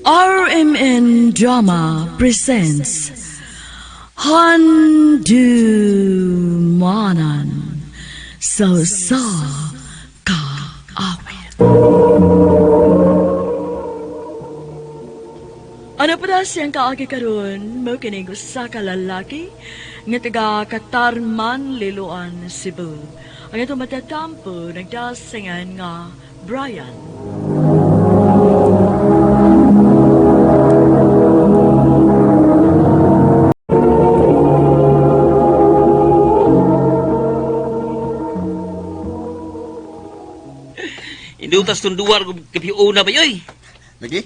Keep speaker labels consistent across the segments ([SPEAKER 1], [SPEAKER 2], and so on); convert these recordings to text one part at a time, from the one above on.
[SPEAKER 1] RMN Drama presents Handumanan sa sa Kaawit. Ano pa na siyang kaagi karon mo kining usa ka lalaki nga taga Katarman, Liloan, Cebu. Ang itong matatampo nagdasingan nga Brian.
[SPEAKER 2] Indutas tong duwar ko kapiuna ba yoy?
[SPEAKER 3] Lagi?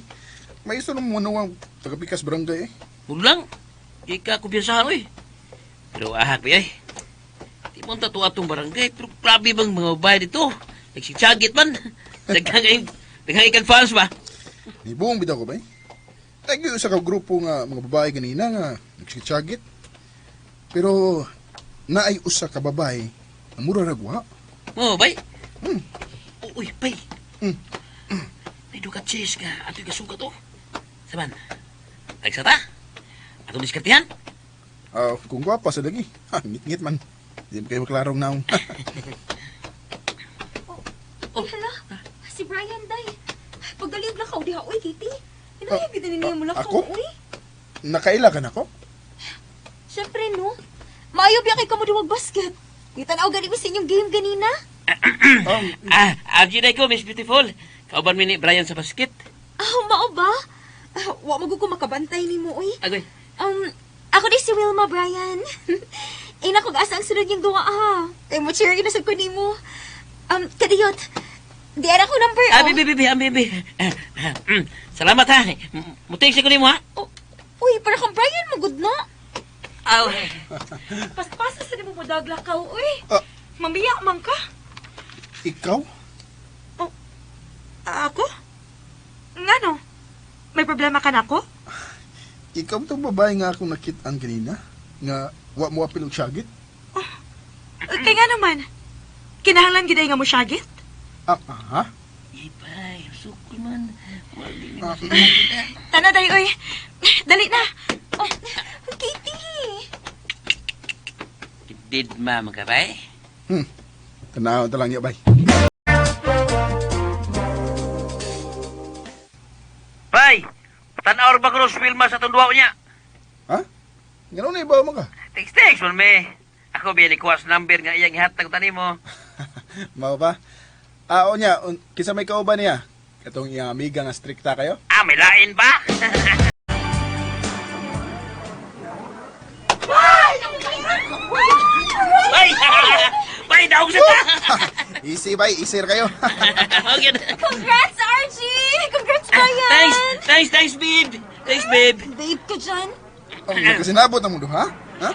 [SPEAKER 3] May isa nung mga ang tagapikas barangay eh.
[SPEAKER 2] Muro lang. Di ka kumpiyansahan oy. Pero ahak ba yoy? Di mo ang atong barangay pero grabe bang mga babae dito. Nagsigsagit man. Daghang kayong daghang ikan fans ba?
[SPEAKER 3] Nibuong bitaw ko ba eh? Tayo sa ka grupo nga mga babae ganina nga nagsigsagit. Pero naay usa ka babae ang mura ragwa.
[SPEAKER 2] Mo bay.
[SPEAKER 3] Hmm.
[SPEAKER 2] Uy, bay.
[SPEAKER 3] Hmm.
[SPEAKER 2] May duka cheese ka atoy kasugat oh. Saban. Tagsata. Atong diskartihan.
[SPEAKER 3] Ah, kung gwapa sa lagi. Ha, ngit-ngit man. Di mo kayo maklarong naong.
[SPEAKER 2] Oh.
[SPEAKER 4] Hala, si Brian day. Pagdaliog lang ka diha oy, Kitty. Inayag gid niya mo lang
[SPEAKER 3] Ah, ako?
[SPEAKER 4] oy.
[SPEAKER 3] Nakaila ka nako?
[SPEAKER 4] Syempre no. Maayo biya kay kamo duwag basket. Gitanaw gani mi sa inyong game ganina.
[SPEAKER 3] Um,
[SPEAKER 2] Ah, RG na ko, Miss Beautiful. Kauban mi ni Brian sa basket.
[SPEAKER 4] Ah, mao ba? Ah, wa mo ko makabantay nimo oy.
[SPEAKER 2] Agoy.
[SPEAKER 4] Ako di si Wilma, Brian. Ina ko asa ang sunod niyong duwa ha. Kay mo cheer ina sad ko nimo. Kadiyot. Di ara ko number
[SPEAKER 2] Ah,
[SPEAKER 4] oh.
[SPEAKER 2] bibi, bibi, ah, bibi. Ah, ah, Salamat ha. Muting sa kunin mo ha.
[SPEAKER 4] Oh, uy, para kang Brian mo good na.
[SPEAKER 2] Aw.
[SPEAKER 4] Paspasa sa nimo mo daglakaw uy.
[SPEAKER 3] Ah.
[SPEAKER 4] Mamiyak man ka.
[SPEAKER 3] Ikaw?
[SPEAKER 5] Ako? Ngano? May problema ka na ako?
[SPEAKER 3] Ikaw itong babae nga akong nakitaan kanina? Nga wa mo apil og syagit?
[SPEAKER 5] Kaya nga naman, kinahanglan gid ay nga mo syagit?
[SPEAKER 3] Ah, ah, ha?
[SPEAKER 2] Ibay, sukol man. Wag di ni
[SPEAKER 3] Ah,
[SPEAKER 5] Tana day oy. Dali na.
[SPEAKER 4] Oh, Katie!
[SPEAKER 2] Did ma magkabay?
[SPEAKER 3] Tanaw ta lang niya, bay.
[SPEAKER 2] Bay, tanaw ba ko sa Wilma sa tundua niya?
[SPEAKER 3] Ha? Ngano na ibaw mo ka?
[SPEAKER 2] Text text man me. Ako biya ni kuwas number nga iyang ihatag tani mo.
[SPEAKER 3] Mao ba? Ah, o niya, kinsa may kauban niya? Katong iyang amiga nga strikta kayo?
[SPEAKER 2] Ah, may lain ba? Bay! Bay, daog sa ta!
[SPEAKER 3] Easy bay, easy ra kayo.
[SPEAKER 2] Okay.
[SPEAKER 4] Congrats, RG! Congrats, Brian!
[SPEAKER 2] Thanks, thanks, thanks, babe. Thanks, babe.
[SPEAKER 4] Babe ka dyan.
[SPEAKER 3] Oh, nagkasinabot ang mundo, ha? Ha?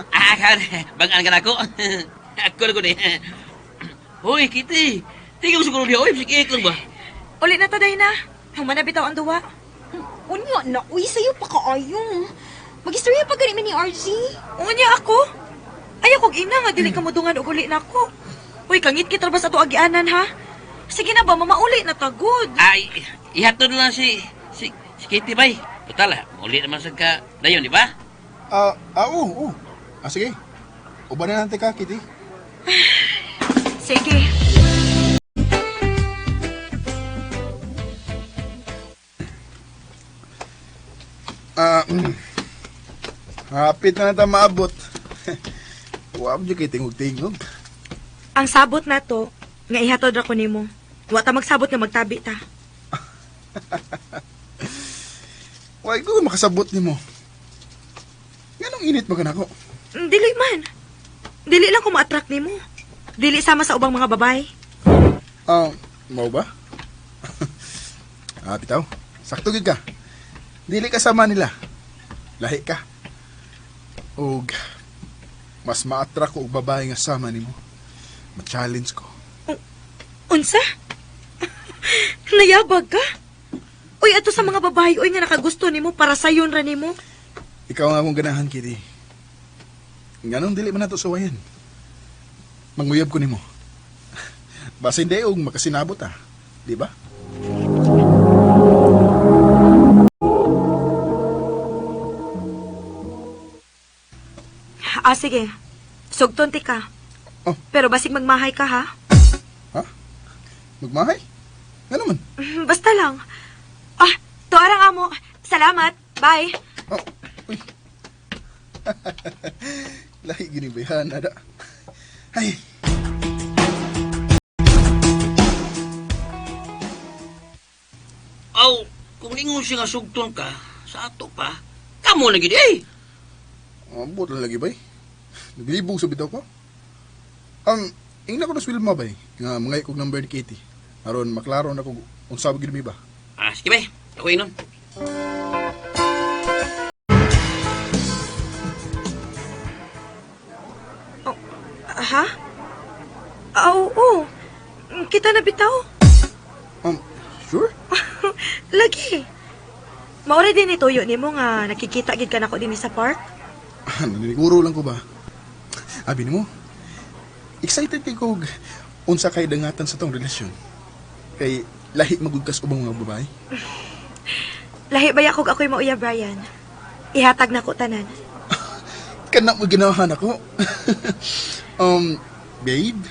[SPEAKER 2] Ah, kan, bangan ka na ako. Ako na ko ni. Hoy, Kitty. Tingnan mo siguro niya. Oy, sige, lang ba?
[SPEAKER 5] Uli na ta day na. Humana bitaw ang duwa.
[SPEAKER 4] Unya na, uy, sa'yo pa kaayo. Mag-istorya pa gani mi ni RG.
[SPEAKER 5] Unya ako. Ayaw kog ina nga dili ka modungan og uli na ako. Uy, kangit kita ba sa ato agianan ha? Sige na ba, mamauli na tagod.
[SPEAKER 2] Ay, ihatod na lang si Kitty, bay. Total, ah, uli naman sa ka dayon, di ba?
[SPEAKER 3] Ah, ah, oo, oo. Ah, sige. Uban na natin ka, Kitty.
[SPEAKER 5] Sige.
[SPEAKER 3] Ah, hapit na nata maabot. Wa mo kay tingog-tingog.
[SPEAKER 5] Ang sabot na to, nga ihatod ra ko nimo. Wa ta magsabot nga magtabi ta.
[SPEAKER 3] Wa ko makasabot nimo. Nganong init ba kanako?
[SPEAKER 5] Dili man. Dili lang ko ma-attract nimo. Dili sama sa ubang mga babae.
[SPEAKER 3] Ah, mao ba? Ah, bitaw. Sakto gyud ka. Dili ka sama nila. Lahi ka. Og mas ma-attract ko og babae nga sama nimo. Ma-challenge ko.
[SPEAKER 5] Unsa? Nayabag ka? Uy, ato sa mga babae, uy, nga nakagusto nimo para sayon ra nimo.
[SPEAKER 3] Ikaw ang akong ganahan, Kitty. Nganong dili man nato suwayan. Manguyab ko nimo. Basin di og makasinabot ah. Di ba?
[SPEAKER 5] Ah, sige. Sugton ti ka.
[SPEAKER 3] Oh.
[SPEAKER 5] Pero basig magmahay ka, ha?
[SPEAKER 3] Ha? Magmahay? Nga naman.
[SPEAKER 5] Basta lang. Ah, tuarang amo. Salamat. Bye.
[SPEAKER 3] Oh, uy. Lahi gini bayhan ada. Ay.
[SPEAKER 2] Aw, kung ningon siya nga sugton ka, sa ato pa, kamo na gid eh.
[SPEAKER 3] Ambot lang lagi bay. Naglibog sa bitaw ko. Ingna ko na sa Wilma bay nga mangay kog number ni Katie. Aron maklaro na kog unsa ba gid mi ba.
[SPEAKER 2] Ah, sige bay. Ako inon.
[SPEAKER 5] Ha? Ah, oo. Kita na bitaw.
[SPEAKER 3] Sure?
[SPEAKER 5] Lagi. Maura din ituyo nimo nga nakikita gid ka nako dinhi sa park.
[SPEAKER 3] Naniniguro lang ko ba? Abi nimo. Excited kay kog unsa kay dangatan sa tong relasyon. Kay lahi magugkas ubang mga babae.
[SPEAKER 5] Lahi ba kog ako'y mauya, Brian? Ihatag na ko tanan.
[SPEAKER 3] Kana mo ginahan ako. Babe,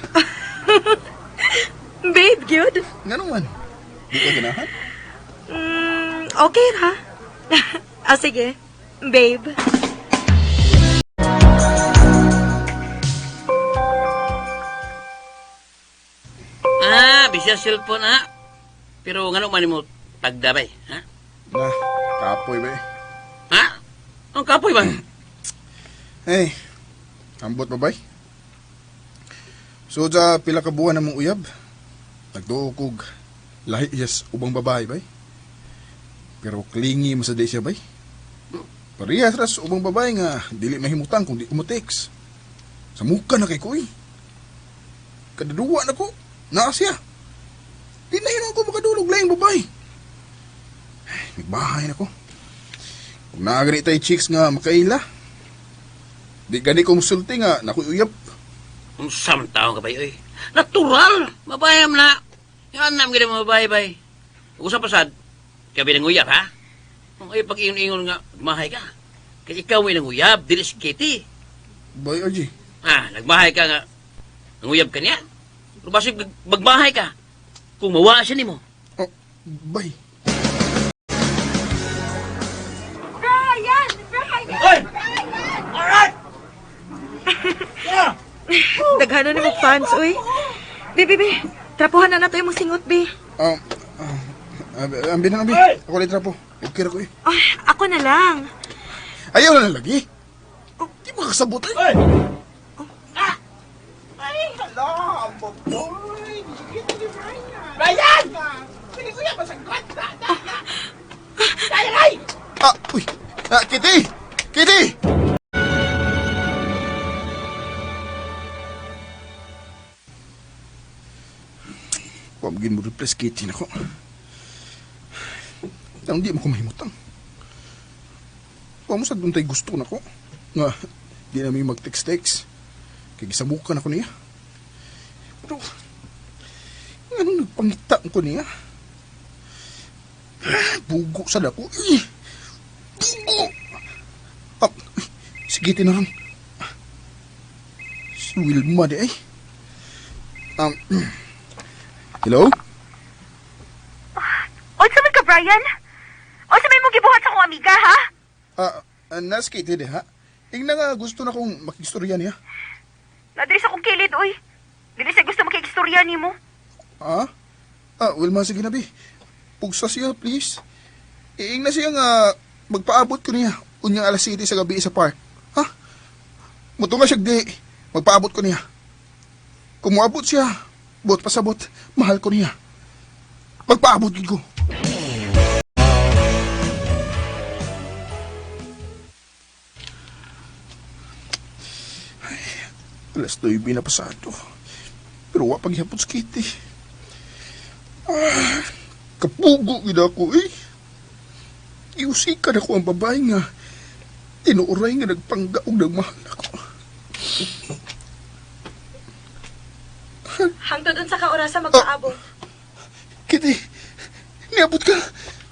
[SPEAKER 5] Babe, good.
[SPEAKER 3] ngano man? Di ka ganahan?
[SPEAKER 5] Okay ra. Ah, sige. Babe.
[SPEAKER 2] Ah, bisya cellphone ha. Pero ngano man nimo tagda bay, ha?
[SPEAKER 3] Na, kapoy ba eh.
[SPEAKER 2] Ha? Ang kapoy ba?
[SPEAKER 3] Hey, ambot ba bay? So sa pila ka buwan namong uyab, nagduo kog lahi yes ubang babae bay. Pero clingy mo sa di siya bay. Parehas ra sa ubang babae nga dili mahimutang kung di ko mo-text. Sa muka na kay ko eh. Kadaduwa na ko, naa siya. Di na yun ako makadulog laing babae. Ay, nagbahay na ko. Kung naa gani tay chicks nga makaila, di gani ko musulti nga nakoy uyab.
[SPEAKER 2] Ang taong ka bay oy. Natural, mabayam na. Yan nam gid mo bay bay. Usa pasad. Kabi nang uyab ha. Kung ay pag-ingon-ingon nga mahay ka. Kay ikaw may nanguyab, dili si Kitty.
[SPEAKER 3] Bay RJ.
[SPEAKER 2] Ah, nagmahay ka nga. Nanguyab ka niya. Pero basig magmahay ka. Kung mawa siya nimo.
[SPEAKER 3] Oh, bay.
[SPEAKER 4] Brian! Brian!
[SPEAKER 2] Oy! Alright!
[SPEAKER 5] Daghanon nimo fans, uy. Bi, bi, bi. Trapuhan na nato imong singot, bi.
[SPEAKER 3] Ambi na ambi. Ako litra po. Okay ra ko eh.
[SPEAKER 5] Ah, ako na lang.
[SPEAKER 3] Ayaw na lang lagi. Di mo kasabot eh. Ah, uy. Ah, Kitty! Kitty! Wa mo replace Kitty nako. Ang di mo ko mahimutang. Wa mo sad tay gusto nako. Nga di na mi mag-text-text. Kay gisabukan ako niya. Pero nganong nagpangita ko niya? Ah, bugo sad ako. Eh, bugo! Ah, uy, sige, tinarang. Si Wilma di ay. Hello?
[SPEAKER 5] Unsa man ka, Brian? Unsa may mong gibuhat sa akong amiga, ha?
[SPEAKER 3] Ah, nas Kitty di ha? Ingna nga gusto na kong makistorya niya.
[SPEAKER 5] Nadiri sa akong kilid, uy. Dili sa gusto makigstorya nimo.
[SPEAKER 3] Ah? Ah, Wilma, sige na, bi. Pugsa siya, please. Iing na siya nga magpaabot ko niya. Unyang alas 7 sa gabi sa park. Ha? Mutunga siya di. Magpaabot ko niya. Kung moabot siya, bot pasabot, mahal ko niya. Magpaabot gid ko. Ay, alas 9 na pasado. Pero wa paghihapon sa Kitty. Ah, kapugo gid ako eh. Iusikan ako ang babae nga tinuoray nga nagpangga og nagmahal ako.
[SPEAKER 5] Hangtod unsa ka orasa magpaabot.
[SPEAKER 3] Kitty, niabot ka.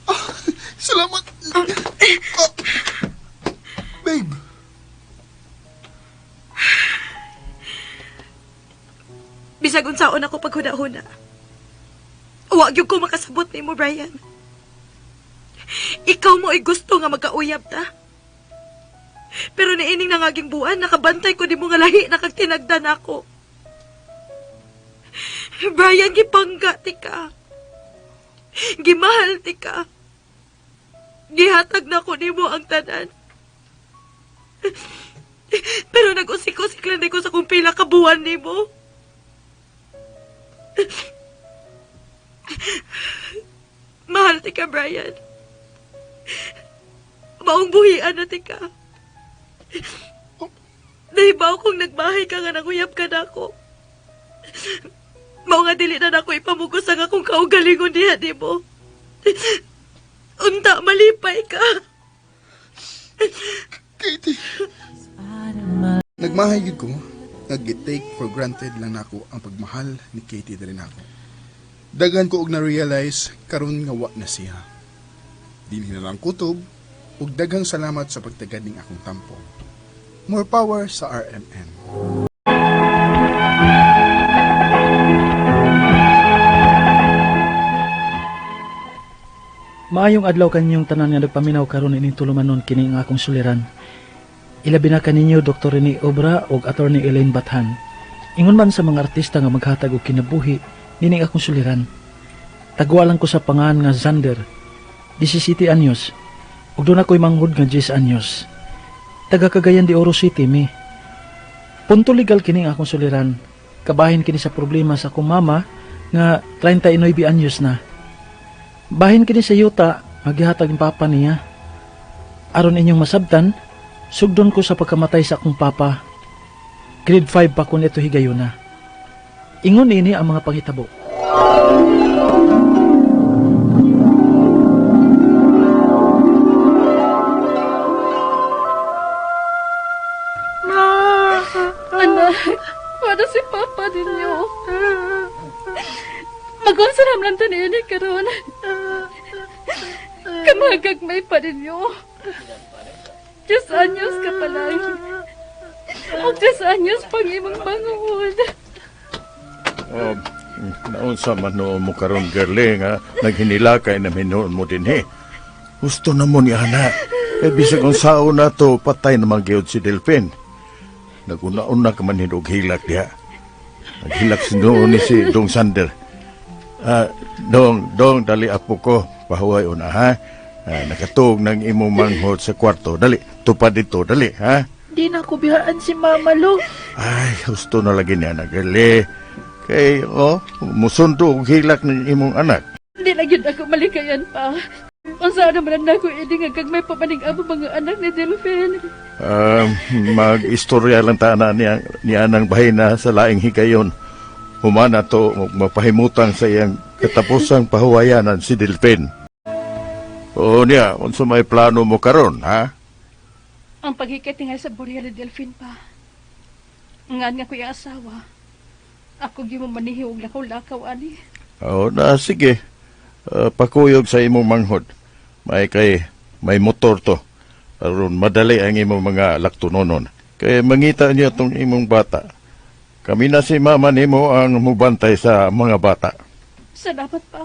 [SPEAKER 3] Ah, salamat. Ah, babe.
[SPEAKER 5] Unsaon ako paghuna-huna. Wa gyud ko makasabot nimo, Brian. Ikaw mo ay gusto nga magkauyab ta. Pero niining nangaging buwan, nakabantay ko nimo nga lahi na kag tinagdan ako. Brian, gipangga ti ka. Gimahal ti ka. Gihatag na ko nimo ang tanan. Pero nag-usik-usik lang ko sa kung pila ka buwan nimo. Mahal ti ka, Brian. Maong buhian na ti ka. Nahibaw kong nagbahay ka nga nanguyab ka na ako. Mao nga dili na nako ipamugos ang akong kaugalingon diha nimo. Unta malipay ka.
[SPEAKER 3] Katie. Nagmahay gyud ko, nag-take for granted lang nako ang pagmahal ni Katie diri nako. Daghan ko og na-realize karon nga wa na siya. Dinhi na lang kutob ug daghang salamat sa pagtagad ning akong tampo. More power sa RMN.
[SPEAKER 6] Maayong adlaw kaninyong tanan nga nagpaminaw karon ining tulumanon kini ang akong suliran. Ilabi na kaninyo Dr. Rene Obra ug Attorney Elaine Bathan. Ingon man sa mga artista nga maghatag og kinabuhi nining akong suliran. Tagwalan ko sa pangan nga Zander, 17 anyos, ug doon ako'y manghud nga 10 anyos. Taga Cagayan de Oro City mi. Punto legal kini ang akong suliran. Kabahin kini sa problema sa akong mama nga 39 anyos na. Bahin kini sa yuta, magihatag ang papa niya. Aron inyong masabtan, sugdon ko sa pagkamatay sa akong papa. Grade 5 pa kun ito higayuna. Ingon ini ang mga panghitabo.
[SPEAKER 7] Anak, para si Papa ninyo. Magunsaram lang tanini karon. Kamagagmay pa ninyo. Diyos anyos ka pa lang. O Diyos anyos pang imong banguhod.
[SPEAKER 8] Oh, naunsa man noon mo karon girlie nga naghinilakay na minuon mo din eh. Gusto na mo ni ana. Kay bisag unsaon na to patay naman gyud si Delphine. Naguna-una ka man hinog hilak diha. Naghilak si noon ni si Dong Sander. Ah, dong, dong, dali apo ko. Pahuway una, ha? Ah, nakatuog ng imong manghod sa kwarto. Dali, tupad dito, dali, ha?
[SPEAKER 7] Di na ko biyaan si Mama Lo.
[SPEAKER 8] Ay, gusto na lagi niya na, girlie. Kay, oh, musundo og hilak ng imong anak.
[SPEAKER 7] Di na gyud ako malikayan pa. Unsa naman na ako ini nga gagmay pa maning amo mga anak ni Delphine.
[SPEAKER 8] Mag-istorya lang ta na niya, niya ng bahina sa laing higayon. Humana to ug mapahimutang sa iyang katapusang pahuwayanan si Delphine. Oo niya, unsa may plano mo karon, ha?
[SPEAKER 7] Ang paghikit nga sa Boreal ni Delphine pa. Ngan nga ko yung asawa. Ako gyud mo manihi og lakaw-lakaw ani.
[SPEAKER 8] Oo na, sige. Pakuyog sa imong manghod. May kay may motor to. Aron madali ang imong mga laktunonon. Kay mangita niya tong imong bata. Kami na si mama nimo ang mubantay sa mga bata.
[SPEAKER 7] Salamat pa.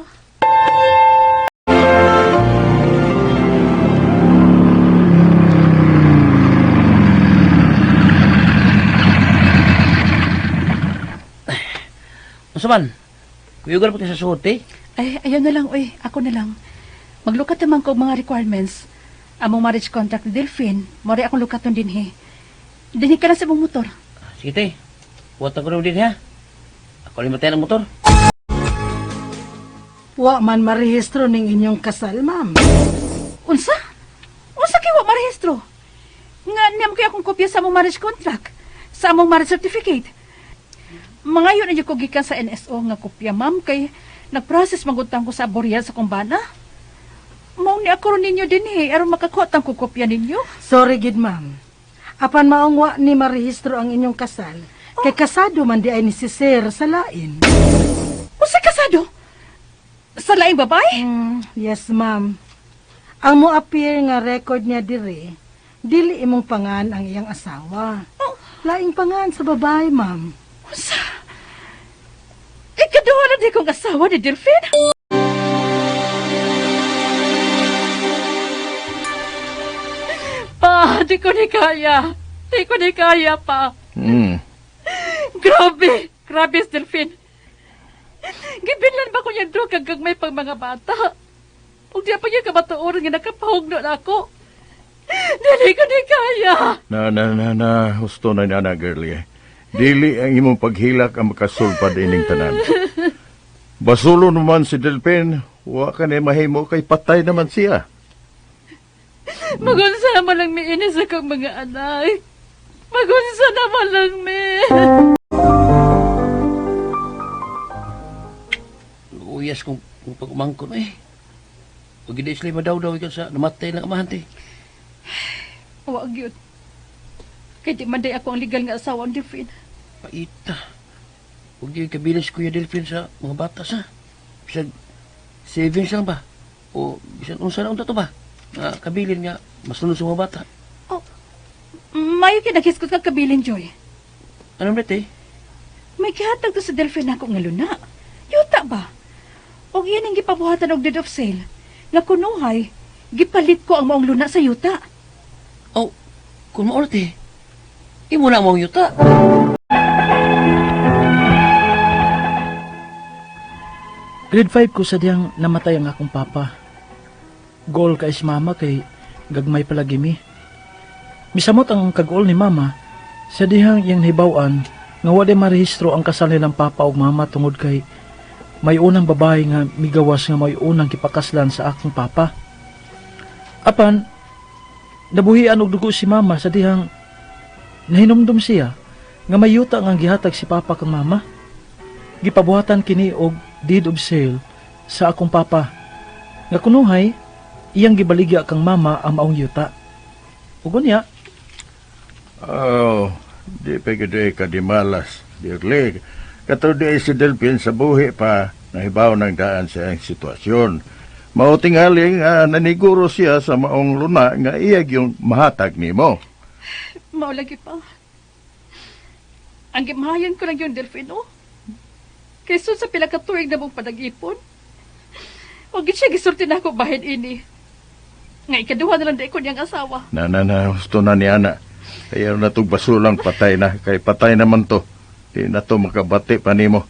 [SPEAKER 2] Unsa man? Kuyugan po tayo sa suot eh.
[SPEAKER 7] Ay, ayaw na lang, uy. Ako na lang. Maglukat naman ko og mga requirements. Among marriage contract ni Delphine, mori akong lukaton dinhi. Dinhi ka na sa imong motor.
[SPEAKER 2] Sige te. Buhatan ko na din ha. Ako limatayan ang motor.
[SPEAKER 9] Wa man marehistro ning inyong kasal, ma'am.
[SPEAKER 7] Unsa? Unsa kay wa marehistro? Nga niyam kay akong kopya sa among marriage contract, sa among marriage certificate. Mangayo na jud ko gikan sa NSO nga kopya, ma'am, kay nagprocess magutang ko sa Boreal sa kumbana. Mao ni ako ron ninyo dinhi aron makakuha tang ko kopya ninyo.
[SPEAKER 9] Sorry gid, ma'am. Apan maong wa ni marehistro ang inyong kasal, kay kasado man di ay ni si Sir sa lain.
[SPEAKER 7] Unsa kasado? Sa laing babae?
[SPEAKER 9] Yes, ma'am. Ang mo appear nga record niya dire, dili imong pangan ang iyang asawa. Laing pangan sa babae, ma'am.
[SPEAKER 7] Unsa? di kong asawa ni Delphine? Pa, di ko ni kaya. Di ko ni kaya pa. Grabe! Grabe, Delphine. Gibinlan ba ko niya drug hanggang may pang mga bata? Huwag niya pa niya kamatuoran nga nakapahugno na ako. Dili ko ni kaya.
[SPEAKER 8] Na, na, na, na, husto na niya na, girlie. Dili ang imong paghilak ang makasulpad ining tanan. Basulo naman si Delpin, wa ka ni mahimo kay patay naman siya.
[SPEAKER 7] Magunsa naman lang mi inis akong mga anak. Magunsa naman lang mi.
[SPEAKER 2] Uyas kung pag-umangkon eh. Huwag hindi sila madaw-daw ikaw sa namatay lang amahan te.
[SPEAKER 7] Wa gyud. Kay di man day ako ang legal nga asawa ni Delphine.
[SPEAKER 2] Paita. Huwag di kabilis Kuya Delphine sa mga bata sa. Bisag savings lang ba? O bisan unsa na unta to ba? Nga kabilin nga masunod sa mga bata.
[SPEAKER 7] Mayo kinakiskot kang kabilin, Joy.
[SPEAKER 2] Anong ba te?
[SPEAKER 7] May gihatag to sa Delphine ako nga luna. Yuta ba? Og iyan ang gipabuhatan og deed of sale. Nga kunuhay, gipalit ko ang maong luna sa yuta.
[SPEAKER 2] Oh, kung mauna te. Imo na mong yuta.
[SPEAKER 6] Grade 5 ko sa diyang namatay ang akong papa. Goal kay si mama kay gagmay palagi mi. Misamot ang kag-goal ni mama sa dihang iyang hibaw-an nga wa day marehistro ang kasal nilang papa ug mama tungod kay may unang babae nga migawas nga may unang gipakaslan sa akong papa. Apan nabuhian og dugo si mama sa dihang nahinumdum siya nga may yuta nga gihatag si papa kang mama. Gipabuhatan kini og deed of sale sa akong papa. Nga kunuhay, iyang gibaligya kang mama ang maong yuta. Ug unya,
[SPEAKER 8] Oh, di pa gid ka di malas, girlie. Kato di si Delpin sa buhi pa, nahibaw ng daan sa iyang sitwasyon. Mao tingali nga naniguro siya sa maong luna nga iyag yung mahatag nimo.
[SPEAKER 7] Mao lagi pa. Ang gimahayan ko lang yung Delphine, oh. Kaysa sa pila ka tuig na mong panag-ipon. Huwag gid siya gisulti na ako bahin ini. Nga ikaduha na lang di ko niyang asawa.
[SPEAKER 8] Na na na, husto na ni ana. Kaya na tog basulang patay na, kay patay naman to. Di na to makabati pa nimo.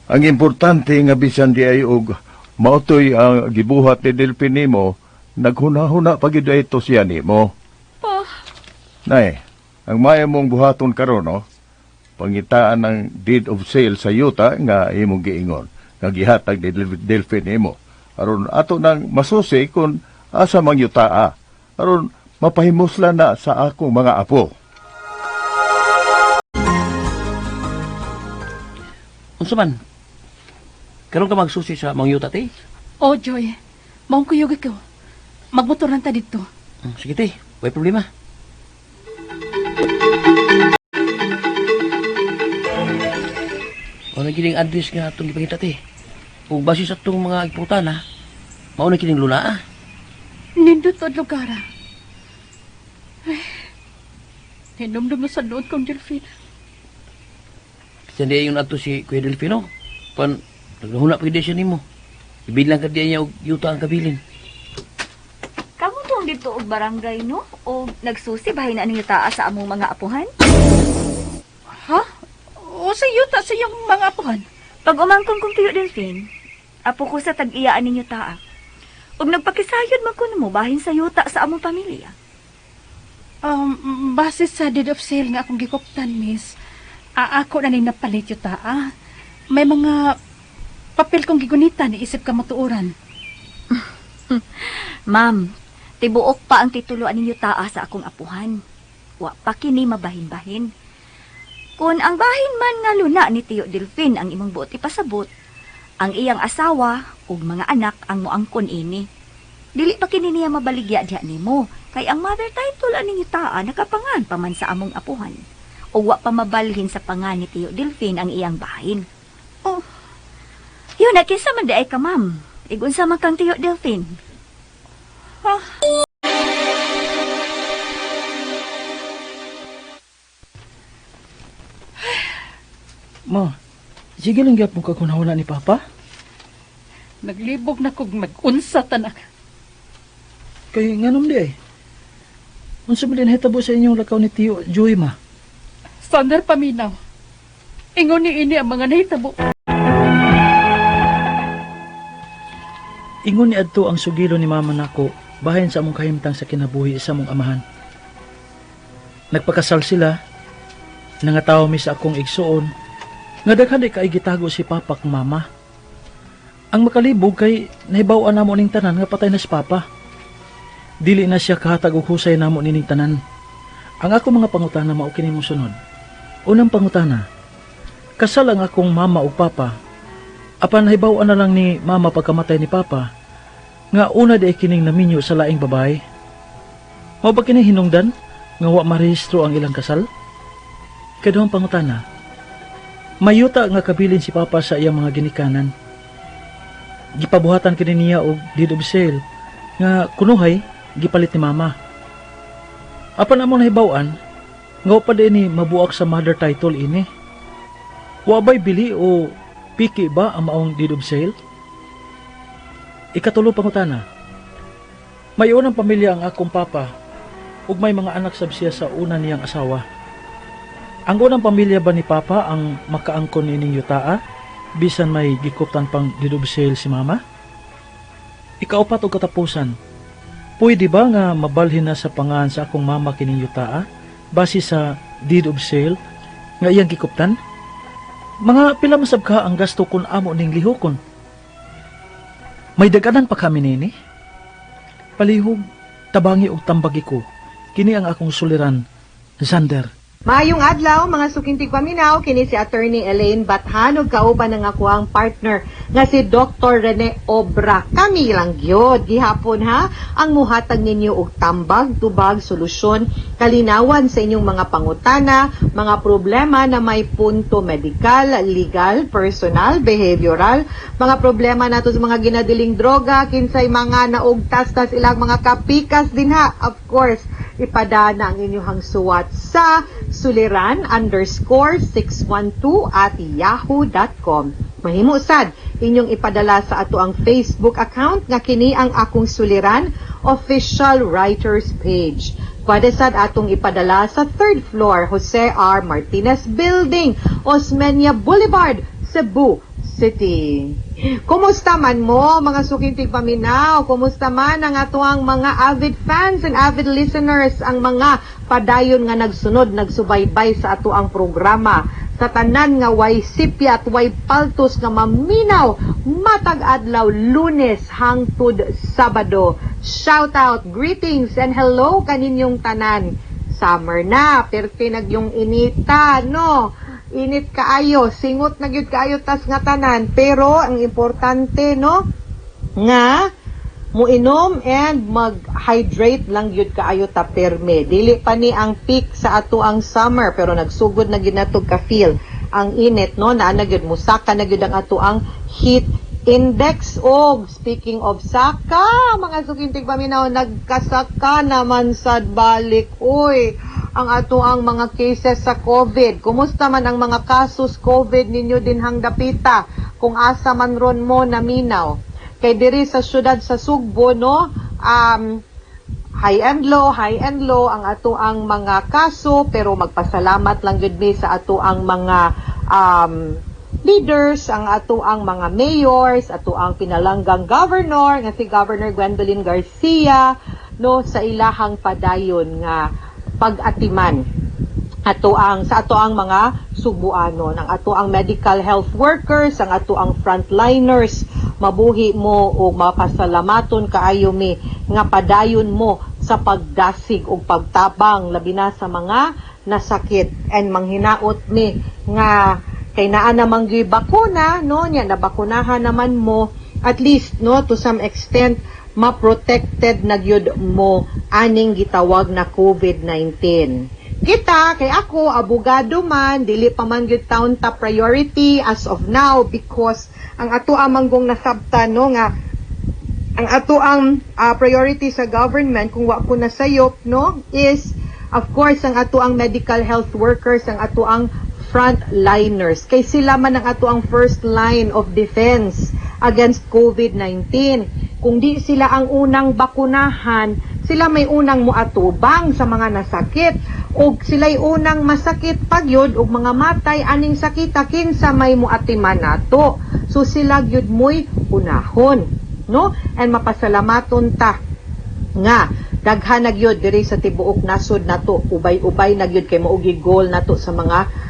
[SPEAKER 8] Ang importante nga bisan di ay og maotoy ang gibuhat ni Delphin nimo, naghuna-huna pa gid ay to siya nimo.
[SPEAKER 7] Pa,
[SPEAKER 8] Nay, ang maya mong buhaton karon no, pangitaan ng deed of sale sa yuta nga imong giingon, nga gihatag ni Delphin nimo. Aron ato nang masusi kung asa mang yuta. Aron mapahimusla na sa akong mga apo.
[SPEAKER 2] Unsa man? Karon ka magsusi sa mga yuta te?
[SPEAKER 7] Oh, Joy. Maong kuyog ikaw. Magmotor lang ta dito.
[SPEAKER 2] Sige te, way problema. Mao na kining address nga atong gipangita te. Ug base sa atong mga iputana, mao na kining luna ah.
[SPEAKER 7] Nindot ang lugar ah. Ay, hinumdum na sa nood kong Delphine.
[SPEAKER 2] Bisan di yung ato si Kuya Delfino. Pan, naghuna pa gid siya nimo. Ibilang ka diya niya og yuta ang kabilin.
[SPEAKER 4] Kamo tong dito og barangay no? O nagsusi bahin na ninyo taa sa among mga apuhan?
[SPEAKER 7] Ha? O sa yuta sa iyong mga apuhan?
[SPEAKER 4] Pag umangkon kong tiyo Delphine, apo ko sa tag-iyaan ninyo taa. Og nagpakisayod man kuno mo bahin sa yuta sa among pamilya.
[SPEAKER 7] Base sa deed of sale nga akong gikoptan, miss, ako na ning napalit yuta, ah. May mga papel kong gigunitan, isip ka matuoran.
[SPEAKER 4] Ma'am, tibuok pa ang titulo ninyo taa sa akong apuhan. Wa pa kini mabahin-bahin. Kung ang bahin man nga luna ni Tiyo Delphine ang imong buot ipasabot, ang iyang asawa ug mga anak ang moangkon ini. Dili pa kini niya mabaligya diha nimo, kay ang mother title ani ninyo taa nakapangan pa man sa among apuhan. Ug wa pa mabalhin sa pangan ni Tiyo Delphine ang iyang bahin.
[SPEAKER 7] Oh.
[SPEAKER 4] Yun, na kinsa man di ay ka, ma'am. Igunsa man kang Tiyo Delphine.
[SPEAKER 7] Ah.
[SPEAKER 6] Ma, Sige lang gyapon ka kung nawala ni Papa.
[SPEAKER 7] Naglibog na kog mag-unsa tanak.
[SPEAKER 6] Kay nganom di ay. Unsa man din nahitabo sa inyong lakaw ni Tiyo Joey, ma?
[SPEAKER 7] Sander, paminaw. Ingon ni ini ang mga nahitabo.
[SPEAKER 6] Ingon ni adto ang sugilo ni mama nako bahin sa among kahimtang sa kinabuhi sa among amahan. Nagpakasal sila, nangataw mi sa akong igsuon, nga daghan di kay gitago si papa kang mama. Ang makalibog kay nahibaw-an namo ning tanan nga patay na si papa. Dili na siya kahatag og husay namo nining tanan. Ang ako mga pangutana mao kini mosunod. Unang pangutana, kasal ang akong mama ug papa. Apan nahibaw-an na lang ni mama pagkamatay ni papa nga una di ay kining naminyo sa laing babae. Mao ba kini hinungdan nga wa marehistro ang ilang kasal? Kaduhang pangutana, mayuta nga kabilin si papa sa iyang mga ginikanan. Gipabuhatan kini niya og deed of sale nga kunuhay gipalit ni mama. Apan among nahibaw-an nga wa pa di ni mabuak sa mother title ini. Wa ba'y bili o piki ba ang maong deed of sale? Ikatulo pangutana. May unang pamilya ang akong papa ug may mga anak sab siya sa una niyang asawa. Ang unang pamilya ba ni papa ang makaangkon niining yutaa bisan may gikuptan pang deed of sale si mama? Ikaupat og katapusan. Pwede ba nga mabalhin na sa pangalan sa akong mama kining yutaa base sa deed of sale nga iyang gikuptan? Mga pila masab ka ang gasto kun amo ning lihokon? May daganan pa kami nini. Palihog, tabangi og tambagi ko. Kini ang akong suliran, Xander.
[SPEAKER 10] Maayong adlaw mga suking tigpaminaw, kini si Attorney Elaine Bathan ug kauban ang akoang partner nga si Dr. Rene Obra. Kami lang gyud gihapon ha ang muhatag ninyo og tambag, tubag, solusyon, kalinawan sa inyong mga pangutana, mga problema na may punto medikal, legal, personal, behavioral, mga problema nato sa mga ginadiling droga, kinsay mga naugtas-tas ilang mga kapikas dinha. Of course, ipadana ang inyong suwat sa suliran_612@yahoo.com. Mahimo sad inyong ipadala sa ato ang Facebook account nga kini ang Akong Suliran Official Writers Page. Pwede sad atong ipadala sa third floor, Jose R. Martinez Building, Osmeña Boulevard, Cebu City. Kumusta man mo, mga suking tigpaminaw? Kumusta man ang atoang mga avid fans and avid listeners, ang mga padayon nga nagsunod, nagsubaybay sa atoang programa? Sa tanan nga way sipya at way paltos nga maminaw matag adlaw, Lunes hangtod Sabado. Shout out, greetings and hello kaninyong tanan. Summer na, perti nagyong inita, no? Init kaayo, singot na gyud kaayo tas nga tanan, pero ang importante, no, nga muinom and mag-hydrate lang gyud kaayo ta perme. Dili pa ni ang peak sa ato ang summer, pero nagsugod na gyud nato ka-feel ang init, no? Naa na gyud, musaka na gyud ang ato ang heat index. Og speaking of saka, mga suking tigpaminaw, nagkasaka naman sad balik, uy, ang ato ang mga cases sa COVID. Kumusta man ang mga kasos COVID ninyo dinhang dapita, kung asa man ron mo naminaw? Kay diri sa syudad sa Sugbo, no, high and low ang ato ang mga kaso, pero magpasalamat lang gyud mi sa ato ang mga leaders, ang ato ang mga mayors, ato ang pinalanggang governor nga si Governor Gwendolyn Garcia, no, sa ilahang padayon nga pag-atiman ato ang sa ato ang mga Sugbuanon, ang ato ang medical health workers, ang ato ang frontliners. Mabuhi mo o mapasalamaton kaayo mi nga padayon mo sa pagdasig ug pagtabang labi na sa mga nasakit, and manghinaot mi nga kay naa namang gyud bakuna, no, nya nabakunahan naman mo, at least, no, to some extent ma-protected na gyud mo aning gitawag na COVID-19. Kita kay ako abogado man, dili pa man gyud taon top priority as of now because ang ato amanggong nasabtan, no, nga ang ato ang priority sa government, kung wa ko nasayop, no, is of course ang ato ang medical health workers, ang ato ang frontliners kay sila man ang ato ang first line of defense against COVID-19. Kung di sila ang unang bakunahan, sila may unang muatubang sa mga nasakit ug sila'y unang masakit pagyud ug mga matay aning sakita, kinsa may muatiman nato? So sila gyud mo'y unahon, no? And mapasalamaton ta nga daghan na gyud diri sa tibuok nasod nato, ubay-ubay na gyud kay mao goal nato sa mga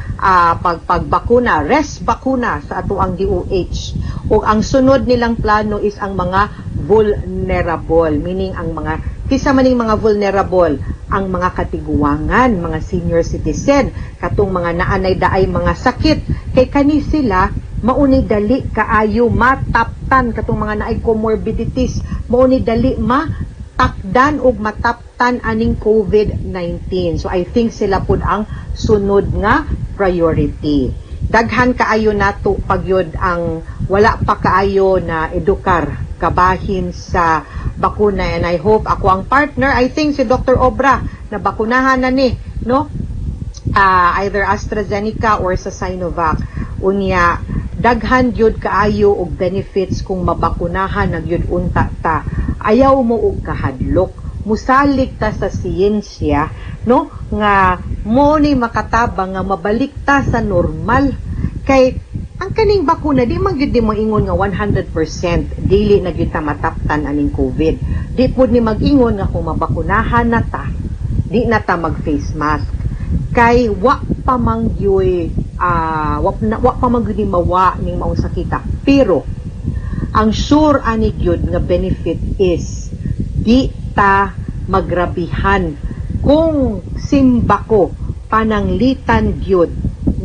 [SPEAKER 10] pagpagbakuna, res bakuna sa ato ang DOH. Ug ang sunod nilang plano is ang mga vulnerable, meaning ang mga, kinsa maning mga vulnerable? Ang mga katiguangan, mga senior citizen, katong mga naanay daay mga sakit, kay kani sila mauni dali kaayo mataptan, katong mga naay comorbidities, mauni dali matakdan og mataptan aning COVID-19. So I think sila pud ang sunod nga priority. Daghan kaayo nato pagyod ang wala pa kaayo na edukar kabahin sa bakuna, and I hope ako ang partner, I think si Dr. Obra na bakunahan na ni, no, either AstraZeneca or sa Sinovac. Unya daghan gyud kaayo og benefits kung mabakunahan na gyud unta ta. Ayaw mo og kahadlok, musalig ta sa siyensya, no, nga mo ni makatabang nga mabalik ta sa normal, kay ang kaning bakuna di man gyud mo ingon nga 100% dili na gyud ta mataptan aning COVID. Di pud ni mag-ingon nga kung mabakunahan na ta, di na ta mag face mask, kay wa pa man gyud wa pa man gyud ni mawa ning maong sakita. Pero ang sure ani gyud nga benefit is di ta magrabihan kung simbako pananglitan gyud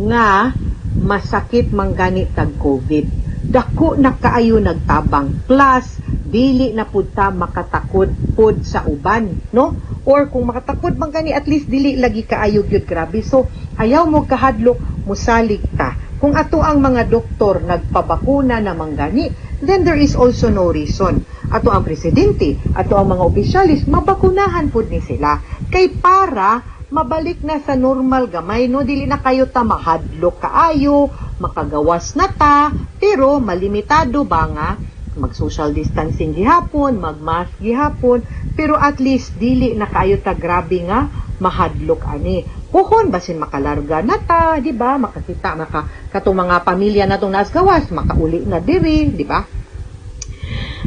[SPEAKER 10] nga masakit man gani tag COVID. Dako na kaayo nagtabang, plus dili na pud ta makatakod pud sa uban, no? Or kung makatakod man gani, at least dili lagi kaayo gyud grabe. So ayaw mo kahadlok, musalig ta. Kung ato ang mga doktor nagpabakuna na gani, then there is also no reason ato ang presidente, ato ang mga opisyalis, mabakunahan pud ni sila, kay para mabalik na sa normal gamay, no? Dili na kayo ta mahadlok kaayo, makagawas na ta, pero malimitado ba nga mag social distancing gihapon, mag-mask gihapon, pero at least dili na kaayo ta grabe nga mahadlok ani. Puhon basin makalarga na ta, di ba? Makakita maka katong mga pamilya natong naas gawas, makauli na diri, di ba?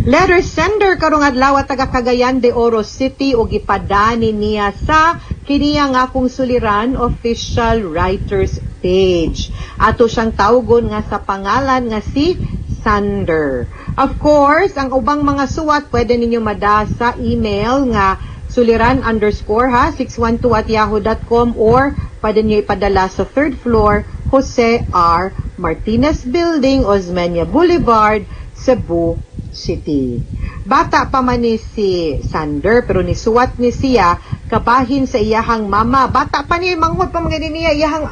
[SPEAKER 10] Letter sender karong adlaw taga Cagayan de Oro City ug gipadani niya sa kini ang Akong Suliran Official Writers page. Ato siyang tawgon nga sa pangalan nga si Sander. Of course, ang ubang mga suwat pwede ninyo mada sa email nga suliran_ha612@yahoo.com or pwede niyo ipadala sa third floor, Jose R. Martinez Building, Osmeña Boulevard, Cebu City. Bata pa man ni si Sander, pero nisuwat ni siya kabahin sa iyahang mama. Bata pa ni, manghod pa mga niya iyahang,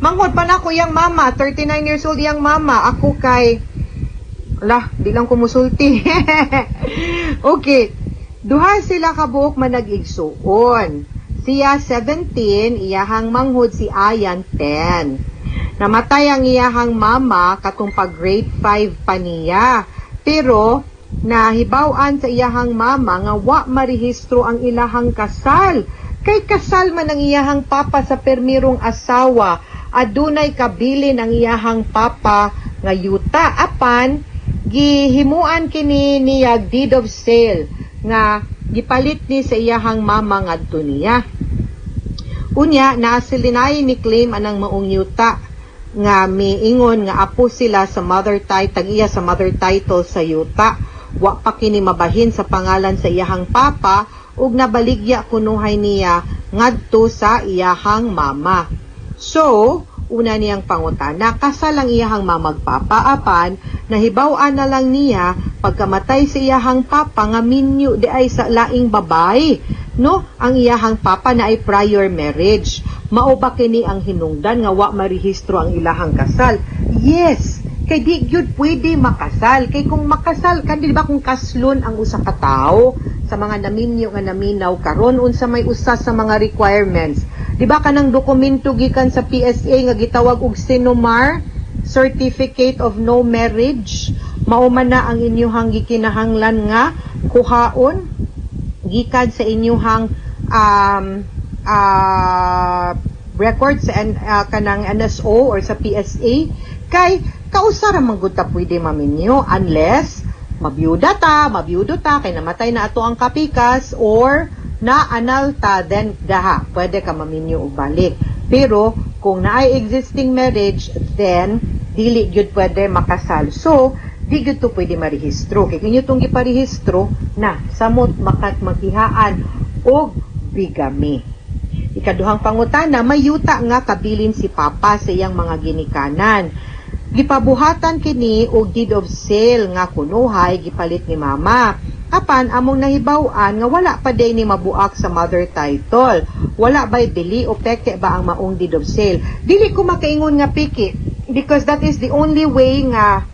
[SPEAKER 10] manghod pa nako iyang mama, 39 years old iyang mama. Ako kay lah, di lang ko musulti. Okay. Duha sila kabuok manag-igsuon. Siya 17, iyahang manghod si Ayan 10. Namatay ang iyahang mama katong pag grade 5 pa niya. Pero nahibaw-an sa iyahang mama nga wa marehistro ang ilahang kasal. Kay kasal man ang iyahang papa sa permirong asawa. Adunay kabilin ang iyahang papa nga yuta, apan gihimuan kini niya deed of sale nga gipalit ni sa iyahang mama ngadto niya. Unya naa silinay ni claim anang maong yuta nga miingon nga apo sila sa mother title, tag-iya sa mother title sa yuta. Wa pa kini mabahin sa pangalan sa iyahang papa ug nabaligya kunuhay niya ngadto sa iyahang mama. So, una niyang pangutana, kasal ang iyahang mamag papa, apan nahibaw-an na lang niya pagkamatay sa iyahang papa nga minyo di ay sa laing babae, no? Ang iyahang papa na ay prior marriage. Mao ba kini ang hinungdan nga wa marehistro ang ilahang kasal? Yes, kay di gyud pwede makasal, kay kung makasal ka, di ba, kung kaslon ang usa ka tawo, sa mga naminyo nga naminaw karon, unsa may usa sa mga requirements? Di ba kanang dokumento gikan sa PSA nga gitawag og CENOMAR, Certificate of No Marriage, mao man na ang inyuhang gikinahanglan nga kuhaon gikan sa inyuhang record sa kanang NSO or sa PSA, kay kausa ra man gud ta pwede maminyo unless mabiyuda ta, mabiyudo ta kay namatay na ato ang kapikas or na-annul ta, then daha pwede ka maminyo og balik. Pero kung naay existing marriage, then dili gyud pwede makasal. So di gyud to pwede marehistro kay kung itong giparehistro na, samot makat maghihaan og bigamy. Ikaduhang pangutana, may yuta nga kabilin si Papa sa iyang mga ginikanan. Gipabuhatan kini og deed of sale nga kunuhay gipalit ni Mama. Apan among nahibaw-an nga wala pa day ni mabuak sa mother title. Wala ba'y bili o peke ba ang maong deed of sale? Dili ko makaingon nga peke because that is the only way nga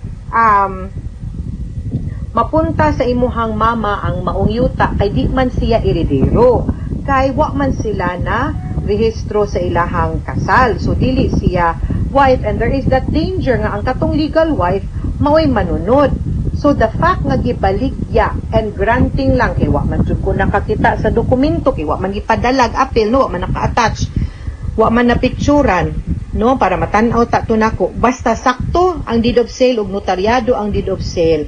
[SPEAKER 10] mapunta sa imuhang mama ang maong yuta kay di man siya eredero. Kay wa man sila na rehistro sa ilahang kasal. So dili siya wife and there is that danger nga ang katong legal wife mao'y manunod. So the fact nga gibaligya and granting lang, kay wa man jud ko nakakita sa dokumento kay wa man gipadalag apil, no, wa man naka-attach, wa man na picturan, no, para matan-aw ta to nako. Basta sakto ang deed of sale ug notaryado ang deed of sale,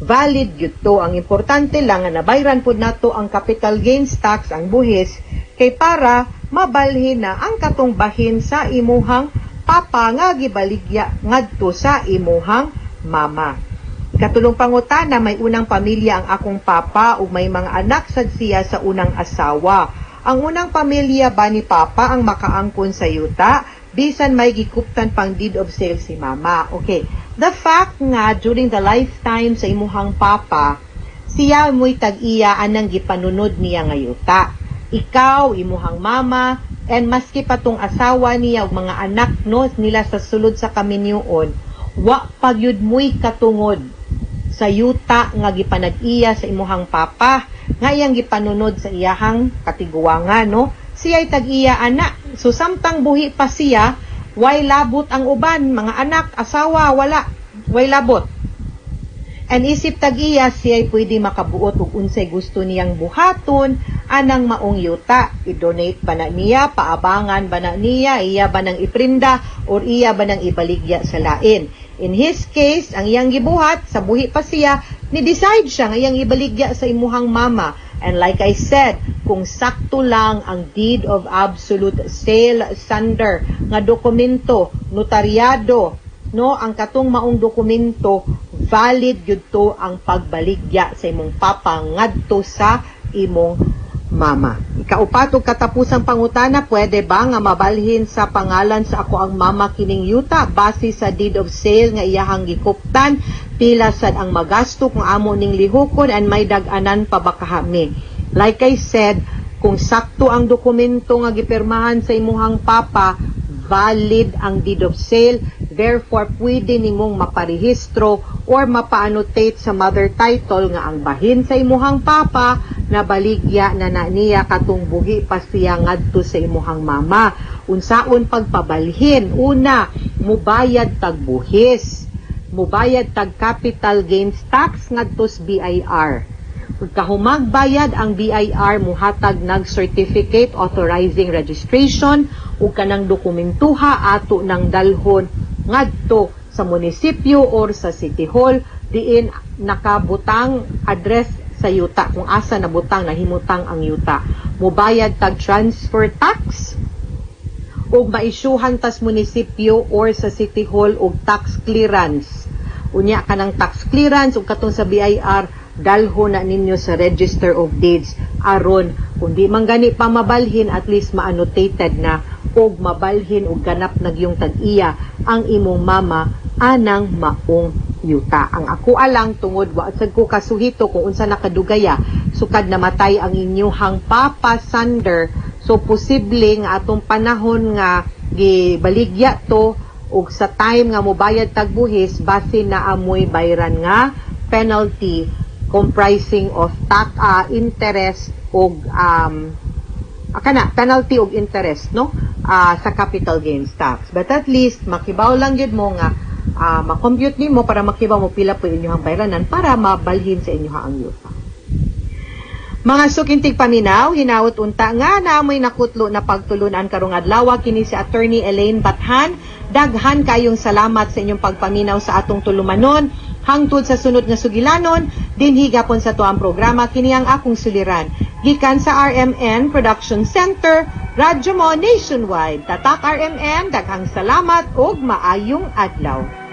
[SPEAKER 10] valid gyud to. Ang importante lang nga nabayran pud nato ang capital gains tax, ang buhis, kay para mabalhin na ang katong bahin sa imuhang papa nga gibaligya ngadto sa imuhang mama. Ikatulong pangutana, may unang pamilya ang akong papa ug may mga anak sad siya sa unang asawa. Ang unang pamilya ba ni Papa ang makaangkon sa yuta bisan may gikuptan pang deed of sale si Mama? Okay. The fact nga during the lifetime sa imuhang papa, siya mo'y tag-iya anang gipanunod niya nga yuta. Ikaw, imuhang mama, and maski pa tong asawa niya ug mga anak, no, nila sa sulod sa kaminyuon, wa pagyud mo'y katungod sa yuta nga gipanag-iya sa imuhang papa nga iyang gipanunod sa iyahang katiguangan, no. Siya'y tag-iya ana. So samtang buhi pa siya, way labot ang uban, mga anak, asawa, wala, way labot. And isip tag-iya, siya'y pwede makabuot og unsay gusto niyang buhaton anang maong yuta. I-donate ba na niya, paabangan ba na niya, iya ba nang iprinda, or iya ba nang ibaligya sa lain. In his case, ang iyang gibuhat, sa buhi pa siya, ni-decide siya nga iyang ibaligya sa imuhang mama. And like I said, kung sakto lang ang deed of absolute sale, Sander, nga dokumento, notaryado, no, ang katong maong dokumento, valid gyud to ang pagbaligya sa imong papa ngadto sa imong mama. Ikaupat ug katapusang pangutana, pwede ba nga mabalhin sa pangalan sa ako ang mama kining yuta base sa deed of sale nga iyahang gikuptan? Pila sad ang magasto kung amo ning lihukon and may dag-anan pa ba kahami? Like I said, kung sakto ang dokumento nga gipirmahan sa imuhang papa, valid ang deed of sale. Therefore, pwede nimong maparehistro or mapa-annotate sa mother title nga ang bahin sa imuhang papa nabaligya na na niya katong buhi pa siya ngadto sa imuhang mama. Unsaon pagpabalhin? Una, mubayad tag buhis. Mubayad tag capital gains tax ngadto sa BIR. Pagkahumag bayad, ang BIR muhatag nag certificate authorizing registration ug kanang dokumentuha ato nang dalhon ngadto sa munisipyo or sa city hall diin nakabutang address sa yuta, kung asa nabutang, nahimutang ang yuta. Mubayad tag transfer tax ug maisyuhan tas munisipyo or sa city hall og tax clearance. Unya, kanang tax clearance ug katong sa BIR, dalho na ninyo sa Register of Deeds aron kung di man gani pa mabalhin, at least ma-annotated na og mabalhin og ganap nagyong tag-iya ang imong mama anang maong yuta. Ang ako alang, tungod wa sad ko kasuhito kung unsa nakadugaya sukad namatay ang inyuhang papa, Sander, so posible nga atong panahon nga gibaligya to ug sa time nga mobayad tag buhis, base na amoy bayran nga penalty comprising of tax, interest ug Kana penalty og interest, no, sa capital gains tax. But at least makibaw lang gyud mo nga ma-compute nimo para makibaw mo pila po inyong bayranan para mabalhin sa inyo ang yuta. Mga suking tigpaminaw, hinaot unta nga naamoy nakutlo na pagtulunan karong adlaw. Kini si Attorney Elaine Bathan. Daghan kayong salamat sa inyong pagpaminaw sa atong tulumanon. Hangtod sa sunod nga sugilanon, dinhi gapon sa tuang programa, kini ang akong suliran. Gikan sa RMN Production Center, Radyo Mo Nationwide. Tatak RMN, daghang salamat ug maayong adlaw.